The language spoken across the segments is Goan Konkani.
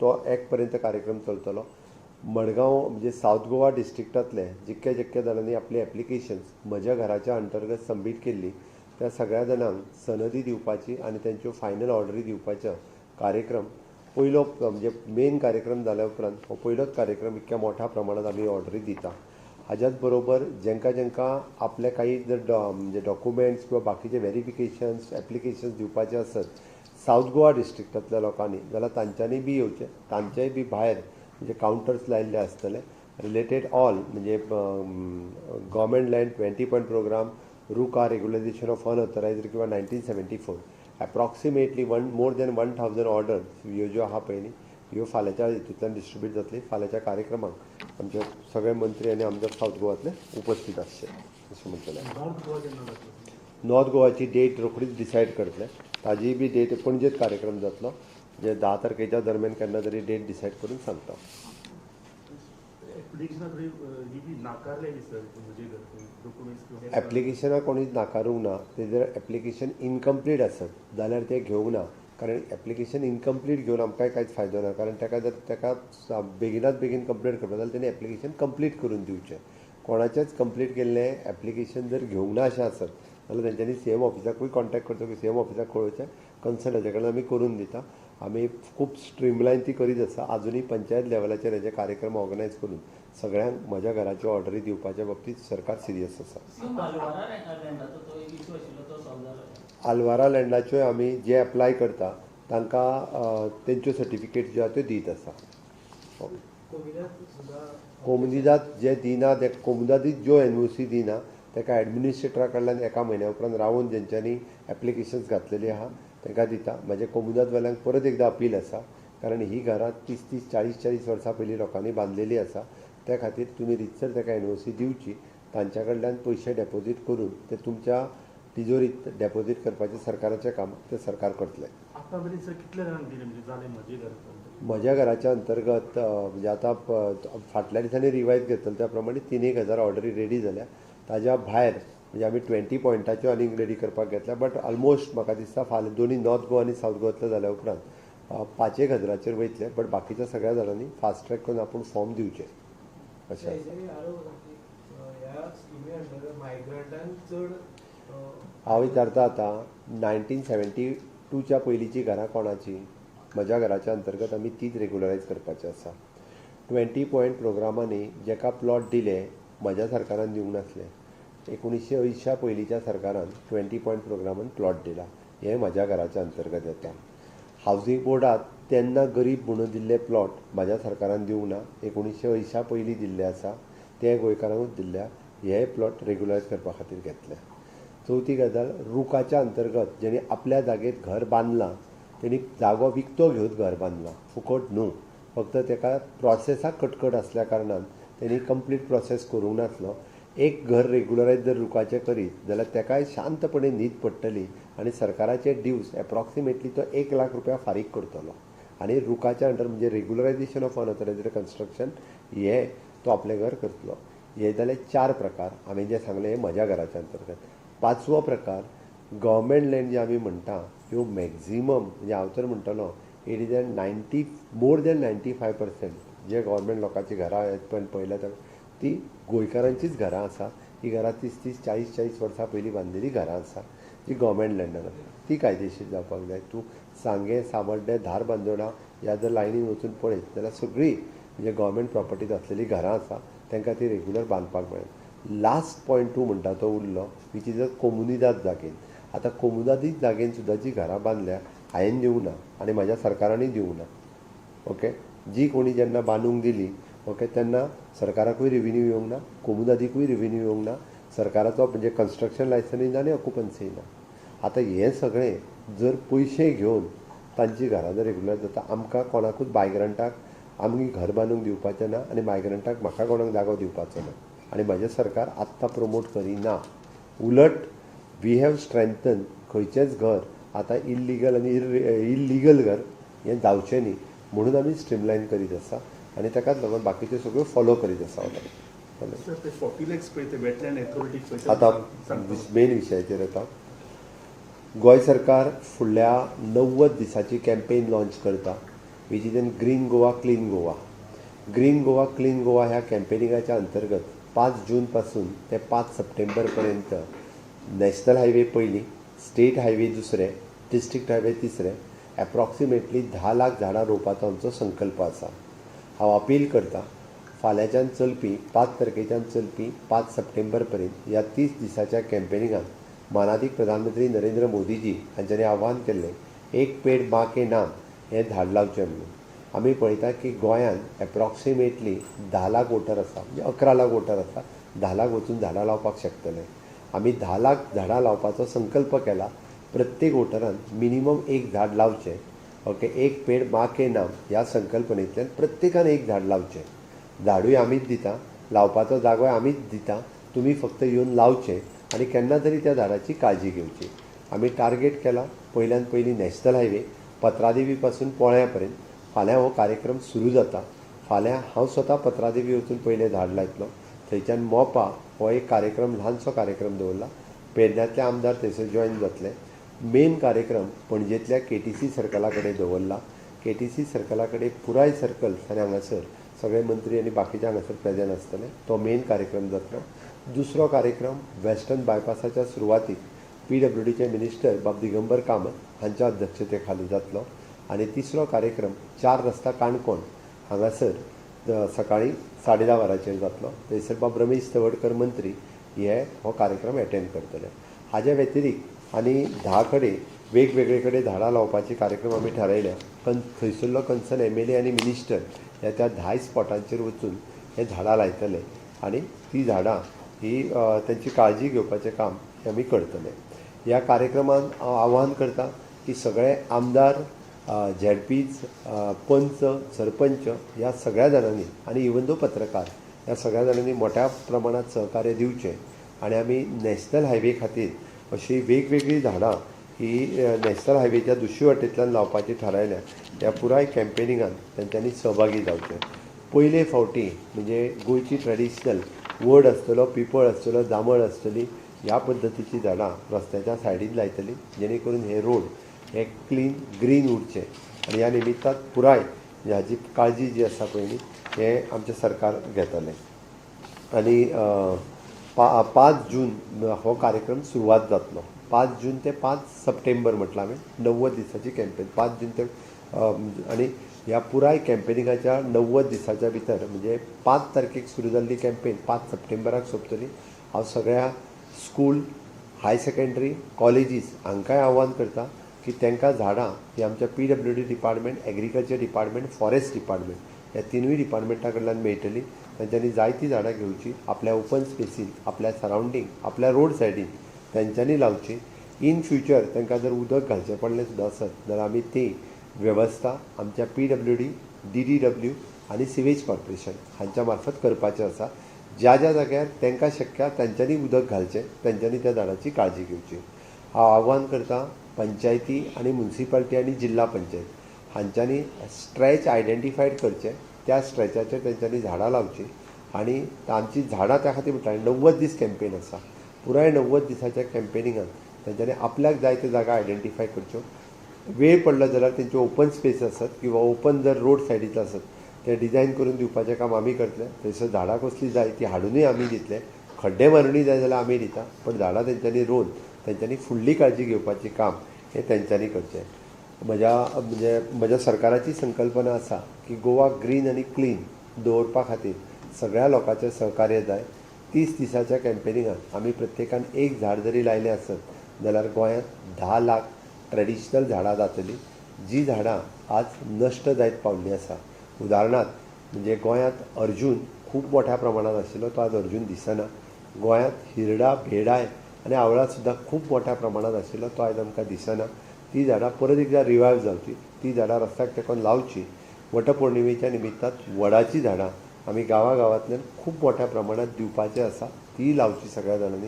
तो एक पर्यंत कार्यक्रम चलतलो. मडगांव म्हणजे सावथ गोवा डिस्ट्रिक्टांतले जितके जितके जाणांनी आपली एप्लिकेशन्स म्हज्या घराच्या अंतर्गत सबमीट केल्ली, त्या सगळ्या जाणांक सनदी दिवपाची आनी तेंच्यो फायनल ऑर्डरी दिवपाचो कार्यक्रम पयलो, म्हणजे मेन कार्यक्रम जाल्या उपरांत हो पयलोच कार्यक्रम इतक्या मोठ्या प्रमाणात आमी ऑर्डरी दिता. हाज्याच बरोबर जेंकां जेंकां आपले काही जर म्हणजे डॉक्युमेंट्स किंवा बाकीचे व्हेरिफिकेशन्स, एप्लिकेशन्स दिवपाचे आसत सावथ गोवा डिस्ट्रिक्टांतल्या लोकांनी, जाल्यार तांच्यांनी बी येवचें. तांचेय बी भायर म्हणजे कावंटर्स लायिल्ले आसतले रिलेटेड ऑल, म्हणजे government land, 20 point program, RUCA, regularization of unauthorized किंवा 1974. Approximately one more than 1000 orders ह्यो ज्यो आहा पळय न्ही, ह्यो फाल्यांच्या हितूंतल्यान डिस्ट्रिब्यूट जातली. फाल्यांच्या कार्यक्रमाक आमचे सगळे मंत्री आनी आमदार सावथ गोवातले उपस्थित आसचे अशें म्हणटलें. नॉर्थ गोवा केन्ना जातलो? नॉर्थ गोवाची डेट रोखडीच डिसायड करतले. ताजीय बी डेट पणजेच कार्यक्रम जातलो, जे 10 तारखेच्या दरम्यान केन्ना तरी डेट डिसायड करून सांगता. एप्लिकेशनां थोडी ही बी नाकारले बी सर, म्हजे घर डॉक्युमेंट्स किंवा एप्लिकेशनां कोणीच नाकारूंक ना. ते जर एप्लिकेशन इनकम्प्लीट आसत जाल्यार ते घेवंक ना, कारण एप्लिकेशन इनकम्प्लीट घेवन आमकांय कांयच फायदो ना. कारण ताका जर ताका बेगिनात बेगीन कंप्लीट करता जाल्यार तेणी एप्लिकेशन कंप्लीट करून दिवचें. कोणाचेंच कंप्लीट केल्लें एप्लिकेशन जर घेवंक ना अशें आसत जाल्यार तेंच्यांनी सीएम ऑफिसाकूय कॉन्टेक्ट करचो की सीएम ऑफिसाक कळोवचें. कन्सर्न हाजे कडल्यान आमी करून दिता. आमी खूब स्ट्रीमलायन ती करीत आसा. आजुनूय पंचायत लेवलाचेर हेजे कार्यक्रम ऑर्गनायज करून सगळ्यांक म्हज्या घराच्यो ऑर्डरी दिवपाच्या बाबतीत सरकार सिरियस आसा. सीएम, आलवारा लँडाचो तो एक इशू आशिल्लो, तो सॉल्व जालो? आलवारा लँडाच्यो आमी जे एप्लाय करता तांकां तेंच्यो सर्टिफिकेट ज्यो आहा त्यो दीत आसा. ओके. कोविडात सुद्दां? कोमुनिदाद जे दिना ते, कोमुनिदादीत ज्यो एनओसी दिना, ताका एडमिनिस्ट्रेटरा कडल्यान एका म्हयन्या उपरांत रावून जेंच्यांनी एप्लिकेशन्स घातलेली आहा तांकां दिता. म्हाजे कोमुनिदादवाल्यांक परत एकदां अपील आसा, कारण ही घरां 30 30, 40 40 वर्सां पयलीं लोकांनी बांदलेली आसा. त्या खातीर तुमी रितसर ताका एनओसी दिवची. तांच्या कडल्यान पयशे डेपोजीट करून ते तुमच्या तिजोरीत डेपोजीट करपाचें सरकाराचें काम, तें सरकार करतलें. आतां मेरेन सर कितल्या जाणांक दिले, म्हणजे जालें म्हजे घर? म्हज्या घराच्या अंतर्गत म्हणजे आतां फाटल्या दिसांनी रिवायज घेतलें त्या प्रमाणे तीन एक हजार ऑर्डरी रेडी जाल्या. ताज्या भायर म्हणजे आमी 20 पॉयंटाच्यो आनीक रेडी करपाक घेतल्या. बट ऑलमोस्ट म्हाका दिसता फाल्यां दोनी नॉर्थ गोवा आनी सावथ गोवांतले जाल्या उपरांत पांच एक हजाराचेर वयतले. बट बाकीच्या सगळ्या जाणांनी फास्ट ट्रॅक करून आपूण फॉर्म दिवचे अशें आसा. हेजेर आरोप आसा की ह्या स्किमी अंडर मायग्रंटांक चड हांव विचारता, आतां 1972च्या पयलींची घरां कोणाची? म्हज्या घराच्या अंतर्गत आमी तीच रेगुलरायज करपाची आसा. 20 पॉयंट प्रोग्रामांनी जेका प्लॉट दिले, म्हज्या सरकारान दिवंक नासले. 1980 पयलींच्या सरकारान 20 पॉयंट प्रोग्रामान प्लॉट दिला, हें म्हज्या घराच्या अंतर्गत येता. हावजींग बोर्डात तेन्ना गरीब म्हणून दिल्ले प्लॉट म्हाज्या सरकारान दिवंक ना. 1980 पयलीं दिल्ले आसा, ते गोंयकारांकूच दिल्ले. हे प्लॉट रेगुलरायज करपा खातीर घेतले. चवथी गजाल, रुखाच्या अंतर्गत जेणी आपल्या जागेत घर बांदलां, तेणी जागो विकतो घेवन घर बांदलां, फुकट न्हू. फक्त तेका प्रोसेसाक कटकट आसल्या कारणान तेणी कंप्लीट प्रोसेस करूंक नासलो. एक घर रेगुलरायज जर रुखाचें करीत जाल्यार तेकाय शांतपणे न्हीद पडटली आनी सरकाराचे ड्यूज एप्रॉक्सिमेटली तो 1 लाख रुपया फारीक करतलो आनी रुखाच्या अंडर, म्हणजे रेगुलरायझेशन ऑफ अनऑथरायज्ड कन्स्ट्रक्शन, हे तो आपलें घर करतलो. हे जाले चार प्रकार हांवें जे सांगले हे म्हज्या घराच्या अंतर्गत. पांचवो प्रकार, गव्हर्मेंट लँड जे आमी म्हणटा, ह्यो मॅक्झिमम, म्हणजे हांव तर म्हणटलो it is an 90, more than 95% J government लोकांची घरां पण पळयल्या ती गोंयकारांचीच घरां आसा. ही घरां 30 30, 40 40 वर्सां पयलीं बांदिल्लीं घरां आसा, जी गव्हर्मेंट लँडार आसा, ती कायदेशीर जावपाक जाय. तूं सांगें, सावड्डें, धारबांदोडा ह्या जर लायनीन वचून पळयत जाल्यार सगळीं म्हणजे गव्हर्मेंट प्रॉपर्टीत आसलेलीं घरां आसा, तांकां ती रेगुलर बांदपाक मेळना. लास्ट पॉयंट टू म्हणटा तो उरलो, which is a कोमुनिदाद जागेन. आतां कोमुनिदादी जागेन सुद्दां जी घरां बांदल्या, हांवें दिवंक ना आनी म्हाज्या सरकारानूय दिवंक ना. ओके, जी कोणी जेन्ना बांदूंक दिली, ओके, तेन्ना सरकाराकूय रिविन्यू येवंक ना, कोमुनिदादीकूय रिविन्यू येवंक ना, सरकाराचो म्हणजे कन्स्ट्रक्शन लायसनूय ना आनी ऑक्युपन्सीय ना. आतां हें सगळें जर पयशे घेवन तांची घरां जर रेगुलर जाता, आमकां कोणाकूच मायग्रंटाक आमी घर बांदूंक दिवपाचें ना आनी मायग्रंटाक म्हाका कोणाक जागो दिवपाचो ना आनी म्हजें सरकार आत्तां प्रमोट करिना. उलट we have strengthen, खंयचेंच घर आतां इल्लिगल आनी इल्लिगल घर हें जावचें न्ही म्हणून आमी स्ट्रीमलायन करीत आसा आनी ताकाच लागून बाकीच्यो सगळ्यो फॉलो करीत आसा ऑलरेडी. सर, ते 40 लॅक्स पळय, ते वेटलँड अथॉरिटीक पळय ते आतां सांगता. मेन विशयाचेर येता. गोंय सरकार फुडल्या 90 दिसांची कॅम्पेन लॉन्च करता. which is an green Goa clean Goa. Green Goa clean Goa ह्या कॅम्पेनिंगाच्या अंतर्गत 5 जून पासून ते 5 सप्टेंबर पर्यंत नॅशनल हायवे पयली, स्टेट हायवे दुसरे, डिस्ट्रिक्ट हायवे तिसरे, एप्रॉक्सिमेटली 10 लाख झाडां रोवपाचो आमचो संकल्प आसा. हांव अपील करता, फाल्यांच्यान चलपी 5 तारखेच्यान चलपी 5 सप्टेंबर पर्यंत ह्या 30 दिसाच्या कॅम्पेनिंगाक मानादीक प्रधानमंत्री नरेंद्र मोदीजी हांच्यांनी आव्हान केल्लें, एक पेड माँ के नाम हें झाड लावचें म्हणून. आमी पळयता की गोंयांत एप्रॉक्सिमेटली 10 लाख वोटर आसा, म्हणजे 11 लाख वोटर आसा. 10 लाख वचून झाडां लावपाक शकतले. आमी 10 लाख झाडां लावपाचो संकल्प केला. प्रत्येक वोटरान मिनिमम एक झाड लावचें. ओके, एक पेड माँ के नाम ह्या संकल्पनेंतल्यान प्रत्येकान एक झाड लावचें. झाडूय आमीच दिता, लावपाचो जागोय आमीच दिता, तुमी फक्त येवन लावचें आनी केन्ना तरी त्या झाडाची काळजी घेवची. आमी टार्गेट केला पयल्यान पयलीं नॅशनल हायवे पत्रादेवी पासून पोळ्या पर्यंत. फाल्यां हो कार्यक्रम सुरू जाता. फाल्यां हांव स्वता पत्रादेवी वचून पयलें झाड लायतलो. थंयच्यान मोपा हो एक कार्यक्रम, ल्हानसो कार्यक्रम दवरला. पेडण्यांतले आमदार थंयसर जॉयन जातले. मेन कार्यक्रम पणजेंतल्या केटीसी सर्कला कडेन दवरला. केटीसी सर्कला कडेन पुराय सर्कल आनी हांगासर सगळे मंत्री आनी बाकीचे हांगासर प्रेजंट आसतले. तो मेन कार्यक्रम जातलो. दुसरो कार्यक्रम वेस्टर्न बायपासाच्या सुरवातीक पीडब्ल्यूडीचे मिनिस्टर बाब दिगंबर कामत हांच्या अध्यक्षते खाली जातलो. आनी तिसरो कार्यक्रम 4 रस्ता काणकोण हांगासर सकाळीं 10:30 वरांचेर जातलो. थंयसर बाब रमेश तवडकर मंत्री हे हो कार्यक्रम एटेंड करतले. हाज्या व्यतिरिक्त आनी 10 कडेन वेगवेगळे कडेन झाडां लावपाचे कार्यक्रम आमी थारायल्या. थंयसरलो कन्सर्न एमएलए आनी मिनिस्टर ह्या त्या 10 स्पॉटांचेर वचून हे झाडां लायतले आनी ती झाडां ही तांची काळजी घेवपाचें काम हें आमी करतले. ह्या कार्यक्रमान हांव आव्हान करता की सगळे आमदार, झेडपीज, पंच, सरपंच ह्या सगळ्या जाणांनी आनी इवन दो पत्रकार ह्या सगळ्या जाणांनी मोठ्या प्रमाणात सहकार्य दिवचें आनी आमी नॅशनल हायवे खातीर अशी वेगवेगळीं झाडां ही नॅशनल हायवेच्या दुसरी वाटेंतल्यान लावपाची थारायल्या. ह्या पुराय कॅम्पेनिंगान तांच्यांनी सहभागी जावचें. पयले फावटी म्हणजे गोंयची ट्रेडिशनल वड आसतलो, पिपळ आसतलो, जांबळ आसतली, ह्या पद्दतीची झाडां रस्त्याच्या सायडीन लायतली, जेणे करून हे रोड हे क्लीन ग्रीन उरचें. आनी ह्या निमित्तान पुराय हाजी काळजी जी आसा पळय न्ही, हें आमचें सरकार घेतलें. आनी 5 जून हो कार्यक्रम सुरवात जातलो. 5 जून ते 5 सप्टेंबर म्हटलां हांवें, 90 दिसाची कॅम्पेन 5 जून ते आनी ह्या पुराय कॅम्पेनिंगाच्या 90 दिसाच्या भितर म्हणजे 5 तारखेक सुरू जाल्ली कॅम्पेन 5 सप्टेंबराक सोंपतली. हांव सगळ्या स्कूल, हाय सेकेंडरी, कॉलेजीस हांकांय आव्हान करता की तांकां झाडां ही आमच्या PWD department, agriculture department, forest department ह्या 3 डिपार्टमेंटा कडल्यान मेळटली. तांच्यांनी जायतीं झाडां घेवची, आपल्या ओपन स्पेसीन, आपल्या सरावंडींग, आपल्या रोड सायडीन तांच्यांनी लावची. इन फ्युचर तांकां जर उदक घालचें पडलें सुद्दां आसत जाल्यार आमी ती वेवस्था आमच्या पीडब्ल्यूडी, डीडीडब्ल्यू आनी सिवेज कॉर्पोरेशन हांच्या मार्फत करपाचें आसा. ज्या ज्या जाग्यार तांकां शक्य तांच्यांनी उदक घालचें, तांच्यांनी त्या झाडाची काळजी घेवची. हांव आव्हान करता पंचायती आनी मुन्सिपाल्टी आनी जिल्हा पंचायत हांच्यांनी स्ट्रेच आयडेंटिफायड करचें, त्या स्ट्रेचाचेर तांच्यांनी झाडां लावचीं आनी आमची झाडां त्या खातीर म्हटल्यार 90 दीस कॅम्पेन आसा. पुराय 90 दिसाच्या कॅम्पेनिंगान तांच्यांनी आपल्याक जाय त्यो जागा आयडेंटिफाय करच्यो. वेळ पडलो जाल्यार तेंच्यो ओपन स्पेस आसत किंवा ओपन जर रोड सायडीक आसत ते डिजायन करून दिवपाचें काम आमी करतले. थंयसर झाडां कसलीं जाय ती हाडुनूय आमी दितले, खड्डे मारुनूय जाय जाल्यार आमी दिता, पण झाडां तेंच्यांनी रोवन तेंच्यांनी फुडली काळजी घेवपाचें काम हें तेंच्यांनी करचें. म्हज्या सरकाराची संकल्पना आसा की गोवा ग्रीन आनी क्लीन दवरपा खातीर सगळ्या लोकांचें सहकार्य जाय. 30 दिसाच्या कॅम्पेनिंगान आमी प्रत्येकान एक झाड जरी लायलें आसत जाल्यार गोंयांत 10 लाख ट्रेडिशनल झाडां जातलीं, जी झाडां आज नश्ट जायत पावल्लीं आसा. उदाहरणार्थ म्हणजे गोंयांत अर्जून खूब मोठ्या प्रमाणात आशिल्लो, तो आज अर्जून दिसना. गोंयांत हिरडा, भेडाय आनी आवळा सुद्दां खूब मोठ्या प्रमाणात आशिल्लो, तो आयज आमकां दिसना. ती झाडां परत एकदां रिवायव जावची, ती झाडां रस्त्याक तेंकोन लावची. वटपौर्णिमेच्या निमित्तान वडाचीं झाडां आमी गांवागांवांतल्यान खूब मोठ्या प्रमाणात दिवपाचें आसा, ती लावची सगळ्या जाणांनी.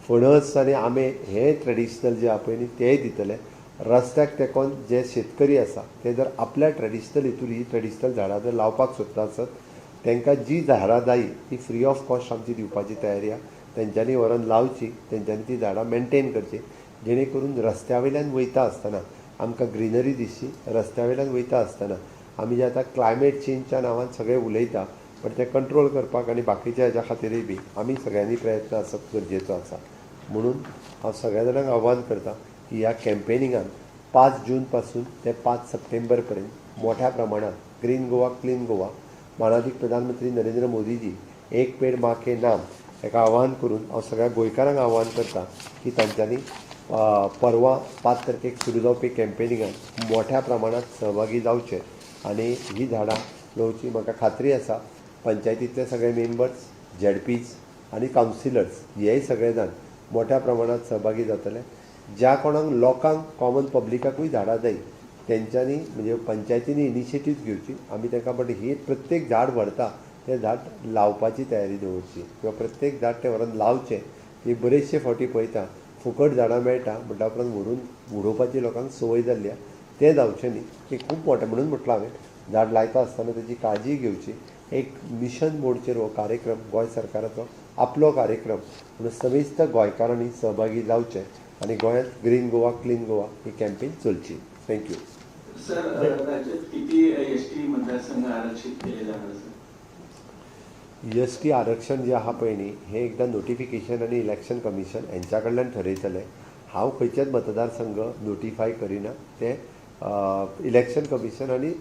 फणस आनी आंबे हे ट्रेडिशनल जे आहा पळय न्ही तेय दितले. रस्त्याक तेंकोन जे शेतकरी आसा ते जर आपल्या ट्रेडिशनल हितून ही ट्रेडिशनल झाडां जर लावपाक सोदता आसत तांकां जी झाडां जायी ती फ्री ऑफ कॉस्ट आमची दिवपाची तयारी आहा. तेंच्यांनी व्हरोन लावची, तेंच्यांनी ती झाडां मेनटेन करची, जेणे करून रस्त्या वयल्यान वयता आसतना आमकां ग्रिनरी दिसची, रस्त्या वयल्यान वयता आसतना आमी जे आतां क्लायमेट चेंजच्या नांवान सगळे उलयता, पण ते कंट्रोल करपाक आनी बाकीच्या हेज्या खातीरय बी आमी सगळ्यांनी प्रयत्न आसप गरजेचो आसा. म्हणून हांव सगळ्या जाणांक आव्हान करता की ह्या कॅम्पेनिंगान 5 जून पासून ते 5 सप्टेंबर पर्यंत मोठ्या प्रमाणात ग्रीन गोवा क्लीन गोवा, मानादीक प्रधानमंत्री नरेंद्र मोदीजी एक पेड माँ के नाम हेका आव्हान करून हांव सगळ्या गोंयकारांक आव्हान करता की तांच्यांनी परवा 5 तारखेक सुरू जावपी कॅम्पेनिंगान मोठ्या प्रमाणात सहभागी जावचे आनी ही झाडां रोवची. म्हाका खात्री आसा पंचायतींतले सगळे मेंबर्स, झेडपीज आनी कावन्सिलर्स हेय सगळे जाण मोठ्या प्रमाणात सहभागी जातले. ज्या कोणाक लोकांक कॉमन पब्लिकाकूय झाडां जाय तेंच्यांनी म्हणजे पंचायतींनी इनिशिएटीव घेवची. आमी तांकां बट ही प्रत्येक झाड व्हरता तें झाड लावपाची तयारी दवरची किंवा प्रत्येक झाड तें व्हरून लावचें. ती बरेचशे फावटी पळयता फुकट झाडां मेळटा म्हणटा उपरांत व्हरून उडोवपाची लोकांक संवय जाल्ली आसा, तें जावचें न्ही. तें खूब मोटें म्हणून म्हटलां हांवें झाड लायता आसतना तेजी काळजी घेवची. एक मिशन मोडचेर हो कार्यक्रम गोंय सरकाराचो आपलो कार्यक्रम म्हणून समेस्त गोंयकारांनी सहभागी जावचें आनी गोंयांत ग्रीन गोवा क्लीन गोवा ही कॅम्पेन चलची. Thank you. Sir, राज्यात किती एसटी मतदारसंघ आरक्षित केले जाणार सर? एसटी आरक्षण जें आहा पळय न्ही, हें एकदां नोटिफिकेशन आनी इलेक्शन कमिशन हेंच्या कडल्यान ठरयतलें. हांव खंयचेच मतदारसंघ नोटिफाय करिना, तें इलेक्शन कमिशन आनी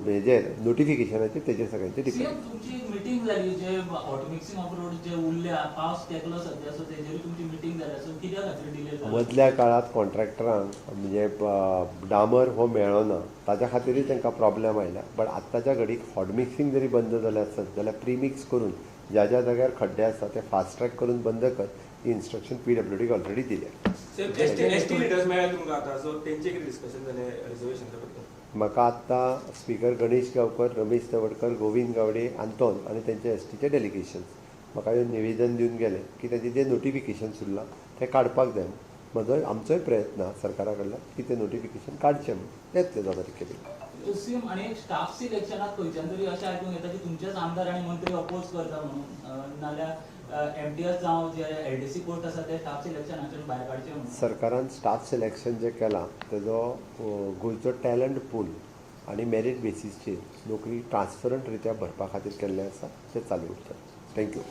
हेजेर नोटिफिकेशनाचेर तेजेर सगळ्यांचेर डिपेंड. सीएम, तुमची एक मिटींग जाली, जे हॉट मिक्सिंग ऑफ रोड जे उरल्या, पावस तेकलो सध्या, सो तेजेरूय तुमची मिटींग जाल्या, सो कित्या खातीर डिले जाला? मदल्या काळांत कॉन्ट्रॅक्टरांक म्हणजे डांबर हो मेळ्ळो ना, ताच्या खातीरूय तांकां प्रॉब्लेम आयला. बट आत्ताच्या घडीक हॉट मिक्सिंग जरी बंद जालें आसत जाल्यार प्रिमिक्स करून ज्या ज्या जाग्यार खड्डे आसा ते फास्ट ट्रॅक करून बंद कर, ही इन्स्ट्रक्शन पीडब्ल्यूडीक ऑलरेडी दिल्या. सर, एसटी लिडर्स मेळ्ळे तुमकां आतां, सो तेंचे कितें डिस्कशन जालें रिजर्वेशनाच्या बद्दल? म्हाका आत्तां स्पिकर गणेश गांवकर, रमेश तवडकर, गोविंद गावडे, आंतोन आनी तेंचे एसटीचे डेलिगेशन्स म्हाका येवन निवेदन दिवन गेले की तांचें जें नोटिफिकेशन उरलां तें काडपाक जाय. म्हजोय आमचोय प्रयत्न आसा सरकारा कडल्यान की तें नोटिफिकेशन काडचें म्हूण. येतलें 2 तारखे बेगीन. सीएम, आनी एक स्टाफ सिलेक्शनाक खंयच्यान तरी अशें आयकूंक येता की तुमचेच आमदार आनी मंत्री अपोज करता म्हणून, नाल्यार एमटीएस जावं जे एलडीसी पोस्ट आसा ते स्टाफ सिलेक्शनाच्यान भायर काडचे म्हणून. सरकारान स्टाफ सिलेक्शन जें केलां तेजो गोंयचो टॅलंट पूल आनी मेरीट बेसीसचेर नोकरी ट्रान्सपरंट रित्या भरपा खातीर केल्लें आसा, तें चालू उरतलें. Thank you.